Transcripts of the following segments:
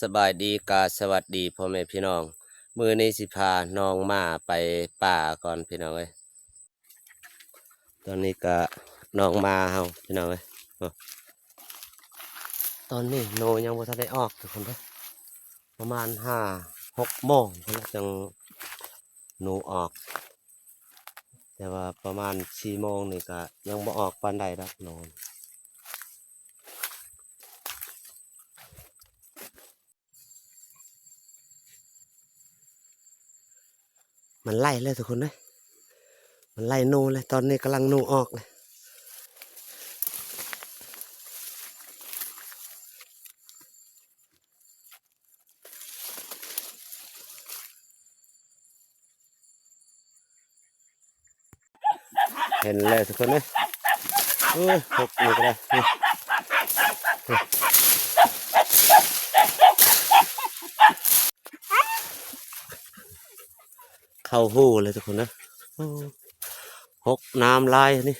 ສະບາຍດີກະສະຫວັດດີພໍ່ແມ່ພີ່ນ້ອງ. ມື້ນີ້ຊິພານ້ອງໝາໄປປ່າກ່ອນພີ່ນ້ອງເອີຍ. ຕອນນີ້ກະນ້ອງໝາເຮົາພີ່ນ້ອງເອີຍ. ໂອ້ ຕອນນີ້ໜູຍັງບໍ່ທັນໄດ້ອອກທຸກຄົນເດີ. ປະມານຫ້າຫົກໂມງພຸ້ນລະຈັ່ງໜູອອກ. ແຕ່ວ່າປະມານສີ່ໂມງນີ້ກະຍັງບໍ່ອອກປານໃດດອກໜູ. ມັນໄລ່ແລ້ວທຸກຄົນເອີຍ. ມັນໄລ່ໜູແລ້ວ. ຕອນນີ້ກຳລັງໜູອອກເລີຍ. ເຫັນແລ້ວທຸກຄົນເອີຍ. ໂອ້ຍ ຫົກນີ້ກໍໄດ້. ເຂົ້າຮູເລີຍທຸກຄົນເອີຍ. ໂອ້ ຫົກນ້ຳລາຍນີ້.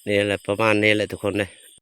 ນີ້ແຫຼະ ປະມານນີ້ແຫຼະທຸກຄົນເອີຍ.